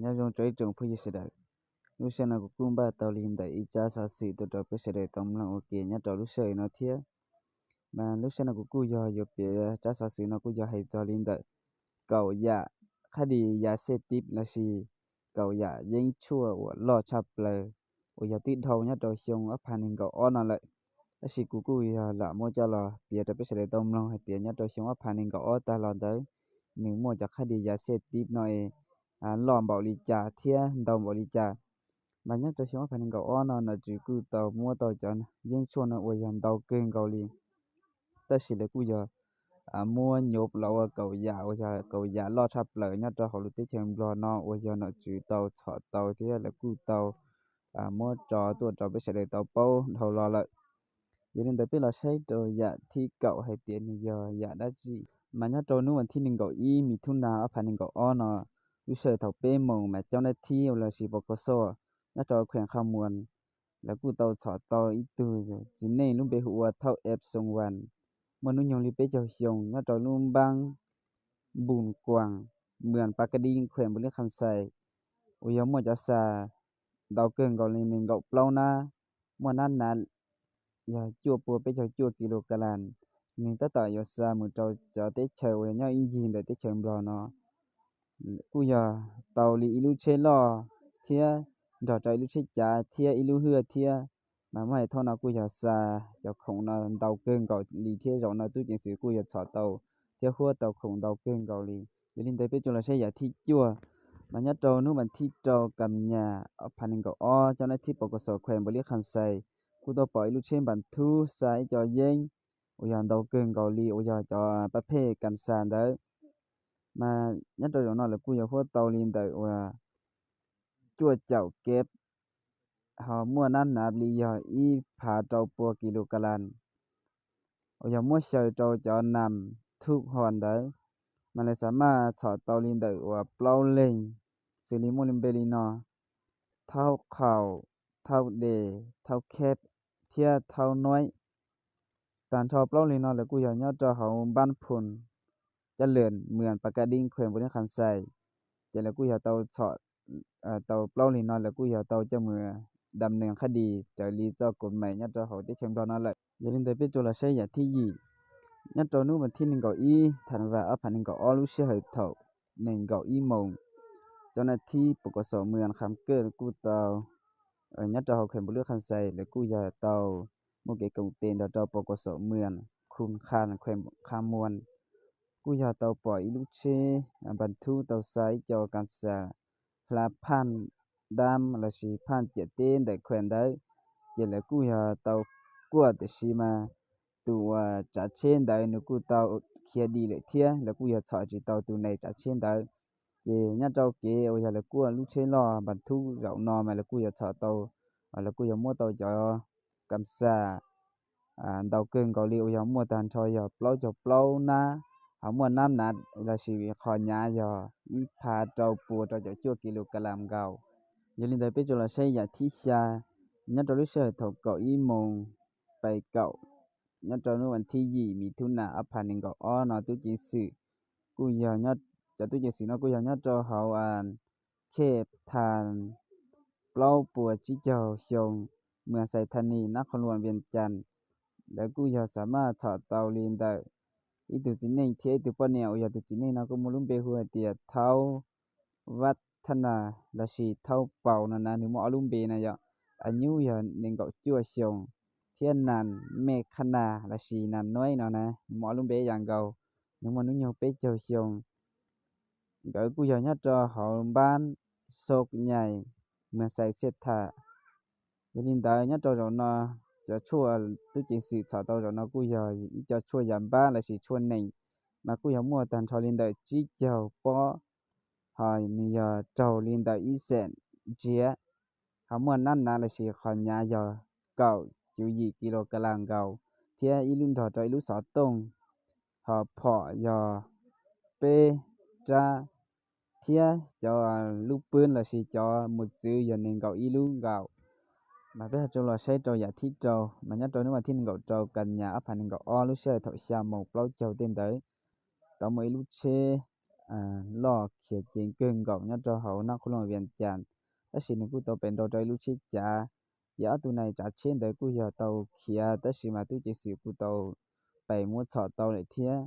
Nyob zoo rau ib tsoom phooj ywg sawv daws. Lub sij hawm no kuv kuj npaj tau li ntawm ib tsab xov xwm tuaj rau peb sawv daws tau mloog ua ke nyob rau lub sij hawm no thiab. Mas lub sij hawm no kuv kuj yog yuav piav tsab xov xwm no kuj yog hais txog li ntawm kaum yam khab dis yav xej tib lossis kaum yam yeeb tshuaj uas loj tshaj plaws uas yog twb dhau nyob rau xyoo ob phav nees nkaum ob no lawm. Tab sis kuv kuj yog lam muab coj los piav rau peb sawv daws tau mloog hais tias nyob rau xyoo ob phav nees nkaum ob tag los ntawd, nws muaj cov khab dis yav xej tib no es loj npaum li cas thiab ntau npaum li cas. Mas nyob rau xyoo ob phav nees nkaum ob no nom tswv kuj tau muab tau cov yeeb tshuaj no uas yog ntau kawg nkaus li. Tab sis lawv kuj yog muab nyuv los ua kaum yam uas yog kaum yam loj tshaj plaws nyob rau hauv lub teb chaws Nplog no uas yog nom tswv tau txhom tau thiab lawv kuj tau muab tso tuaj rau peb sawv daws tau paub dhau los lawm. Yog li ntawd peb los saib rau yam thib kaum hais tias nws yog yam dab tsi. Mas nyob rau hnub vas thib nees nkaum ib me thub nas ob phav nees nkaum ob no, lub sij hawm thaum peb moos mas coob nab thib uas lossis pos kos xoj nyob rau kheem Kha Muas, lawv kuj tau txhom tau ib tug txiv neej lub npe hu ua Thauj Eb Xoo Vas, muaj hnub nyoog li peb caug xyoo nyob rau lub npaab Npus Kuas, mws Pas Kas Dib, kheem Npus Lis Khas Xais, uas yog muaj cov xa ntau kawg nkaus li nees nkaum plaub nab, muaj nab nav yog cuaj pua peb caug cuaj kis lus kas las. Nws tab tom yuav xa mus rau cov teb chaws uas yog nyob ib ncig ntawm teb chaws Nplog no. Kuj yog tau li ib lub tsheb loj thiab nrog rau ib lub tsheb cav thiab ib lub hwj thiab. Mas muaj hais thooj no kuj yog xa cov khoom no ntau kawg nkaus li thiab zaum no tub ceev xwm kuj yog txhom tau thiab huab tau khoom ntau kawg nkaus li. Yog li ntawd peb tsuas los saib yam thib cuaj. Mas nyob rau hnub vas thib rau kas nyas ob phav nees nkaum ob, cov nab thib pos kos xom kheem Npus Lis Khas Xais kuj tau pom ib lub tsheb npas thub xa ib co yeeb uas yog ntau kawg nkaus li uas yog cov pab phej kas xas ntawd. Mas nyob rau zaum no lawv kuj yog huab tau li ntawm uas cuaj caum kev, ho muaj nab nav li yog ib phav rau pua kis lus kas las, uas yog muab xyaw rau cov nas thub hos ntawd. Mas lawv xa maj txhom tau li ntawm uas plaub leeg, xws li muaj li npe li no: Thaub Qhaum, Thaub Des, Thaub Kheb thiab Thaub Nuaib. Tag nrho plaub leeg no lawv kuj yog nyob rau hauv npab Phum Cab Lwm, mws Pas Kas Dib, kheem Npus Lis Khas Xais. Ces lawv kuj yog tau txhom tau plaub leeg no lawv kuj yog tau coj mus dam nees khab dis raws li txoj kuv mais nyob rau hauv teb chaws Nplog no lawm. Yog li ntawd peb tsuas los saib yam thib yim. Nyob rau hnub vas thib nees nkaum ib thav vas ob phav nees nkaum ob lub sij hawm thaum nees nkaum ib moos, cov nab thib pos kos xom mws Khas Kej kuj tau nyob rau hauv kheem Npus Lis Khas Xais lawv kuj yog tau muaj kev koom tes nrog rau pos kos xom mws Khum Khas, kheem Kha Muas. Kuj yog tau pom ib lub tsheb npas thub tau xa ib co kas xas hla phaj dab lossis phaj ciam teb ntawm kheem ntawd. Ces lawv kuj yog tau kuaj, tiam sis mas tus uas tsav tsheb ntawd nws kuj tau khiav dim lawm thiab lawv kuj yog txhom tsis tau tus neeg tsav tsheb ntawd. Ces nyob rau kev uas yog lawv kuaj lub tsheb loj npas thub zaum no mas lawv kuj yog txhom tau, lawv kuj yog muab tau cov kas xas ntau kawg nkaus li uas yog muaj tag nrho yog plaub caug plaub nab, ho muaj nab nav lossis qhov nyav yog ib phav rau pua rau caum cuaj kis lus kas las nkaus. Yog li ntawd peb tsuas los saib yam thib xya. Nyob rau lub sij hawm thaum kaum ib moos pais kaum, nyob rau hnub vas thib yim me thub nas ob phav nees nkaum ob no tub ceev xwm kuj yog, cov tub ceev xwm no kuj yog nyob rau hauv khej Thas plaub puas tsib caug xyoo, mws Xais Thas Nis, nab qhov luam Vias Cas. Lawv kuj yog xa maj txhom tau li ntawm ib tug txiv neej thiab ib tug poj niam uas yog tus txiv neej no kuj muaj lub npe hu hais tias Thaub Vaj Thas Nas lossis Thaub Paus no na, nws muaj ob lub npe na yom. Av nyub yog nees nkaum cuaj xyoos, thiab Nas Mej Khas Nas lossis Nas Nuaib no na, nws muaj ob lub npe ib yam nkaus. Nws muaj hnub nyoog peb caug xyoo. Nkawd kuj yog nyob rau hauv npab Xos Nyais, mws Xais Xiaj Tham. Yog li ntawd nyob rau zaum no, cov tshuaj tub ceev xwm txhom tau zaum no kuj yog ib co tshuaj yam npab lossis tshuaj nees, mas kuj yog muaj tag nrho li ntawm tsib caug pob, ho nws yog raug li ntawm ib xees ntsiav, ho muaj nab nav lossis qhov nyav yog kaum cuv yim kis lus kas las nkaus, thiab ib lub nrog rau ib lub xov tooj, ho phom yog peb rab, thiab cov lub pwb lossis cov mus txwv yog nees nkaum ib lub nkaus. Mas peb ho tsuas los saib rau yam thib rau, mas nyob rau hnub vas thib nees nkaum rau kas nyas ob phav nees nkaum ob lub sij hawm thaum xya moos plaub caug tej ntawd, tau muaj ib lub tsheb loj khiav ceev kawg nkaus nyob rau hauv Naj Qhub Looj Vias Cas, tab sis nws kuj tau pem nrau rau ib lub tsheb cav. Ces ob tug neeg tsav tsheb ntawd kuj yog tau khiav, tab sis mas tub ceev xwm kuj tau pem muab txhom tau lawm thiab.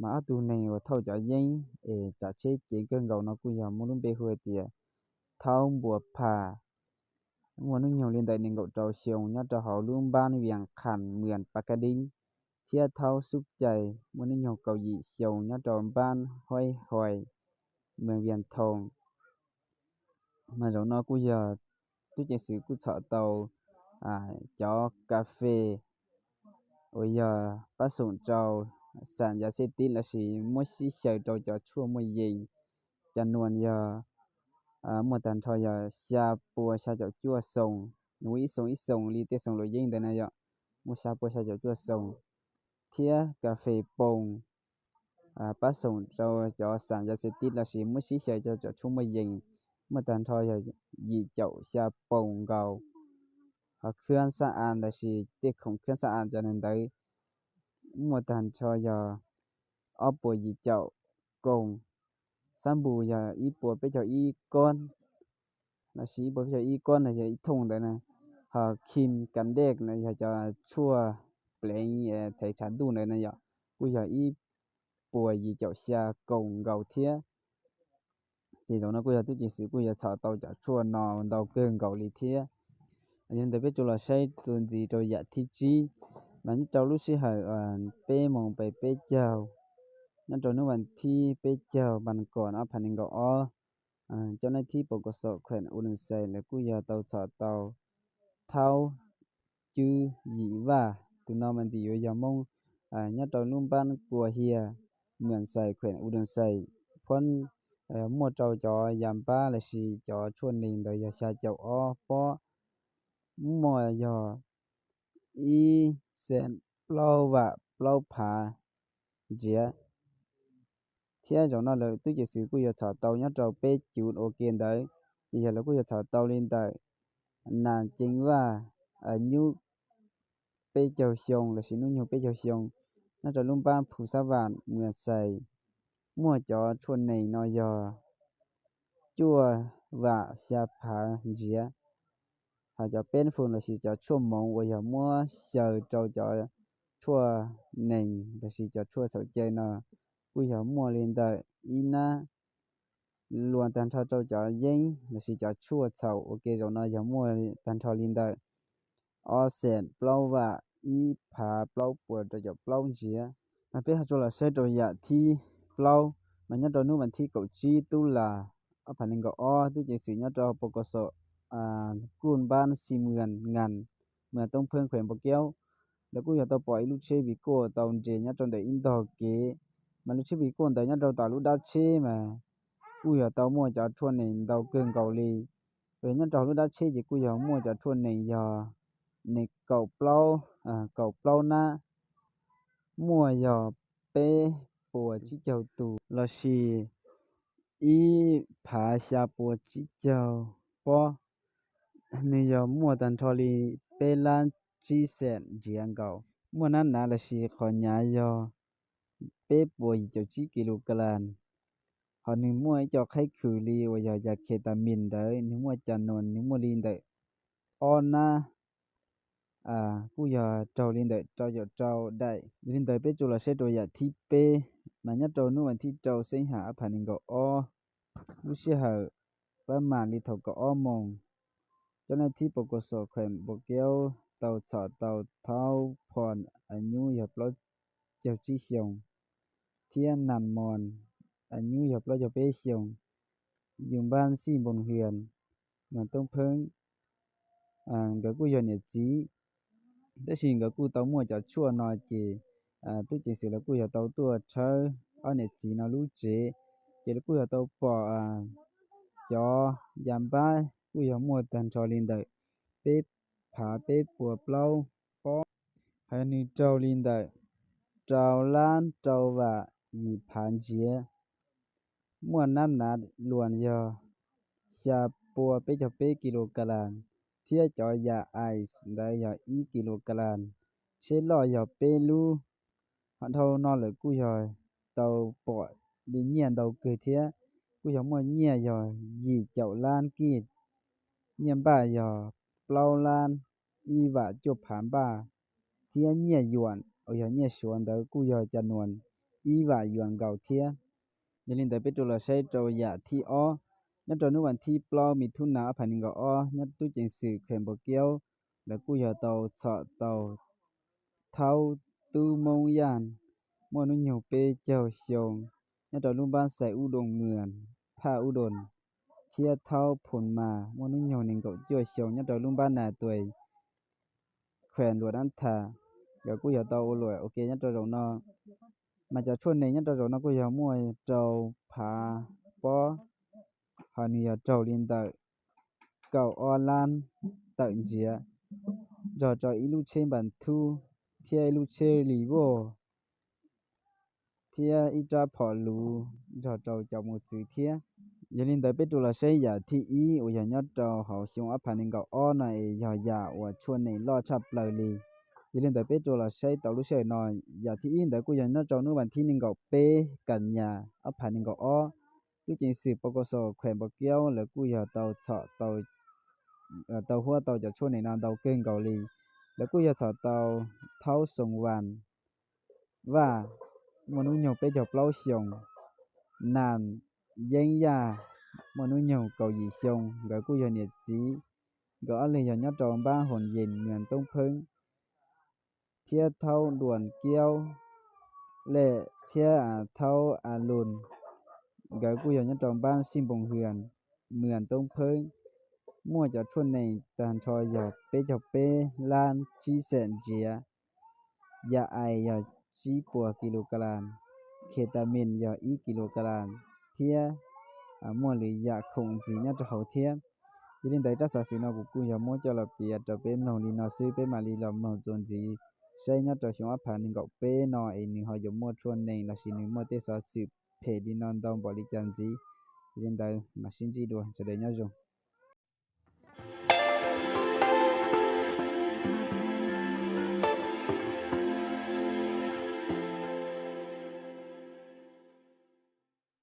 Mas ob tug neeg uas thauj cov yeeb es tsav tsheb ceev kawg nkaus no kuj yog muaj lub npe hu tias Thaub Npua Phas, muaj hnub nyoog li ntawm nees nkaum rau xyoo nyob rau hauv lub npab Vias Khas, mwm Pas Kas Dib, thiab Thaub Xub Cai, muaj hnub nyoog kaum yim xyoo nyob rau npab Huaib Hais, mwm Vias Thoo. Mas zaum no kuj yog tub ceev xwm kuj txhom tau cov kas fes uas yog pab xoom rau xam yav xej tib lossis muab sib xyaw rau cov tshuaj muaj yees, cov nuas yog muaj tag nrho yog xya pua xya caum cuaj xoo, nws ua ib xoo ib xoo li tej xoo luam yeeb ntawd na yom, muaj xya pua xya caum cuaj xoo, thiab kas fes poos pab xoom rau cov xam yav xej tib lossis muab sib xyaw rau cov tshuaj muaj yees, muaj tag nrho yog yim caum xya poos nkaus. Ho khab xab as lossis tej khoom khab xab as cov ntawd muaj tag nrho yog ob puas yim caum koos, xab npus yog ib puas peb caug ib kob lossis ib puas peb caug ib kob no yog ib thooj ntawd na. Ho khim kam dej no yog cov tshuaj pleev thev tshav ntuj ntawd na yom, kuj yog ib puas yim caum xya koos nkaus thiab. Ces zaum no kuj yog tub ceev xwm kuj yuav txhom tau cov tshuaj no ntau kawg nkaus li thiab. Yog li ntawd peb tsuas los saib txuas ntxiv rau yam thib tsib, mas nyob rau lub sij hawm peb moos pes peb caug, nyob rau hnub vas thib peb caug npas kas ob phav nees nkaum ob, cov nab thib pos kos xom khuem U Dum Xais lawv kuj yog tau txhom tau Thaub Cwb Yim Vaj, tus no mas ntxim yuav yog Hmoob, nyob rau lub npab Kua Hias, mwm Xais khuem U Dum Xais, phab muaj rau cov yas npab lossis cov tshuaj nees ntawd yog xya caum ob pob, muaj yog ib xees plaub vam plaub phav ntsiav. Thiab zaum no lawv tub ceev xwm kuj yuav txhom tau nyob rau peb cuv ua ke ntawd, ces yog lawv kuj yuav txhom tau li ntawm Nas Cees Vaj, nyub peb caug xyoo lossis hnub nyoog peb caug xyoo, nyob rau lub npab Phu Xab Vam, mwm Xais, muaj cov tshuaj nees no yog cuaj vam xya phav ntsiav. Ho cov peb fus lossis cov tshuaj moov uas yog muab xyaw rau cov tshuaj nees lossis cov tshuaj xaum cai no kuj yog muaj li ntawm ib nab. Luas tag nrho rau cov yeeb lossis cov tshuaj txhaum ua ke zaum no yog muaj tag nrho li ntawm ob xees plaub vam ib phav plaub puas rau caum plaub ntsiav. Mas peb ho tsuas los saib rau yam thib plaub, mas nyob rau hnub vas thib kaum tsib tub las ob phav nees nkaum ob, tub ceev xwm nyob rau pos kos xom kuj npab Xi Mws Ngas, mwm Toob Pheeb khuem Npau Keub, lawv kuj yog tau pom ib lub tsheb vij koj tau nres nyob rau ntawm ib ntog kev. Mas lub tsheb vij koj ntawd nyob rau tom lub dab tsheb mas kuj yog tau muaj cov tshuaj nees ntau kawg nkaus li. Uas yog nyob rau lub dab tsheb ces kuj yog muaj cov tshuaj nees yog nees kaum plaub, kaum plaub nab, muaj yog peb puas tsib caug tus lossis ib phav xya puas tsib caug pob. Nws yog muaj tag nrho li peb lab tsib xees ntsiav nkaus. Muaj nab nav lossis qhov nyav yog peb puas yim caum tsib kis lus kas las. Ho nws muaj ib co qhaib khwm li uas yog yas khe tas mis ntawd, nws muaj cas nus, nws muaj li ntawm ob nab, kuj yog raug li ntawm rau caum rau daim. Yog li ntawd peb tsuas los saib rau yam thib peb, mas nyob rau hnub vas thib rau xeeb hawm ob phav nees nkaum ob, lub sij hawm pab mam li thaum kaum ob moos, cov nab thib pos kos xom khuem Npau Keub tau txhom tau Thaub Phom, a nyub yog plaub caug tsib xyoos, thiab Nas Mos, a nyub yog plaub caug peb xyoos, yus npab Xij Npoo Hwm, Nas Toob Pheeb. Nkawd kuj yog niam txiv, tab sis nkawd kuj tau muaj cov tshuaj no ces tub ceev xwm lawv kuj yog tau tuaj rhawb ob niam txiv no lub tsev, ces lawv kuj yog tau pom cov yas npab kuj yog muaj tag nrho li ntawm peb phav peb puas plaub pob. Hais nws raug li ntawm rau lab rau vam yim phav ntsiav, muaj nab nav luas yog xya pua peb caug peb kis lus kas las, thiab cov yas ais ntawd yog ib kis lus kas las, tsheb loj yog peb lub. Ho dhau no lawm kuj yog tau pom li nyiaj ntau kawg thiab, kuj yog muaj nyiaj yog yim caum lab kij, nyiaj npaj yog plaub lab ib vam cuaj phav npaj, thiab nyiaj yuam uas yog nyiaj suav ntawd kuj yog cas nuas ib vam yuam nkaus thiab. Yog li ntawd peb rov los saib rau yam thib ob. Nyob rau hnub vas thib plaub me thub nas ob phav nees nkaum ob, nyob tub ceev xwm kheem npau kiaub, lawv kuj yog tau txhom tau thaub tub Moob Yaj muaj hnub nyoog peb caug xyoo nyob rau lub npab xais Ub Doo Mws, Phaj Ub Doo, thiab thaub Phum Mas muaj hnub nyoog nees nkaum cuaj xyoo nyob rau lub npab Nas Tuas, kheem Luam Dab Thas. Nkawd kuj yog tau ua luam ua ke nyob rau zaum no. Mas cov tshuaj nees nyob rau zaum no kuj yog muaj rau phav pob, hos nws yog raug li ntawm kaum ob lab tawm ntsiav, nrog rau ib lub tsheb npas thub, thiab ib lub tsheb li voj, thiab ib rab phom luv nrog rau cov mus txwv thiab. Yog li ntawd peb rov los saib yam thib ib uas yog nyob rau hauv xyoo ob phav nees nkaum ob no es yog yam uas tshuaj nees loj tshaj plaws li. Yog li ntawd peb rov los saib tau lub sij hawm no. Yam thib ib ntawd kuj yog nyob rau hnub vas thib nees nkaum peb kas nyas ob phav nees nkaum ob, tub ceev xwm pos kos xos kheem npau kiaub lawv kuj yog tau txhom tau huab tau cov tshuaj nees no ntau kawg nkaus li. Lawv kuj yog txhom tau thaub Xoo Vas Vaj muaj hnub nyoog peb caug plaub xyoos, Nas Yeeb Yaj muaj hnub nyoog kaum yim xyoo, nkawd kuj yog niam txiv, nkawd ob leeg yog nyob rau npab Hoos Yees, Mws Toob Pheeb, thiab thaub Duas Kiaub Lej thiab thaub A Lus, nkawd kuj yog nyob rau npab Xij Npoos Hwm, Mws Toob Pheeb, muaj cov tshuaj nees tag nrho yog peb caug peb lab tsib xees ntsiav, yam ais yog tsib puas kis lus kas las, khetas mis yog ib kis lus kas las, thiab muaj lwm yam khoom ntxiv nyob rau hauv thiab. Yog li ntawd rab xov xwm no kuv kuj yog muab coj los piav rau peb mloog li no xwb, peb mam li los mloog txuas ntxiv saib nyob rau xyoo ob phav nees nkaum peb no es nws ho yuav muaj tshuaj nees lossis nws muaj tej xov xwm phem li no ntau npaum li cas ntxiv. Yog li ntawd mam sib ntsib dua, sawv daws nyob zoo.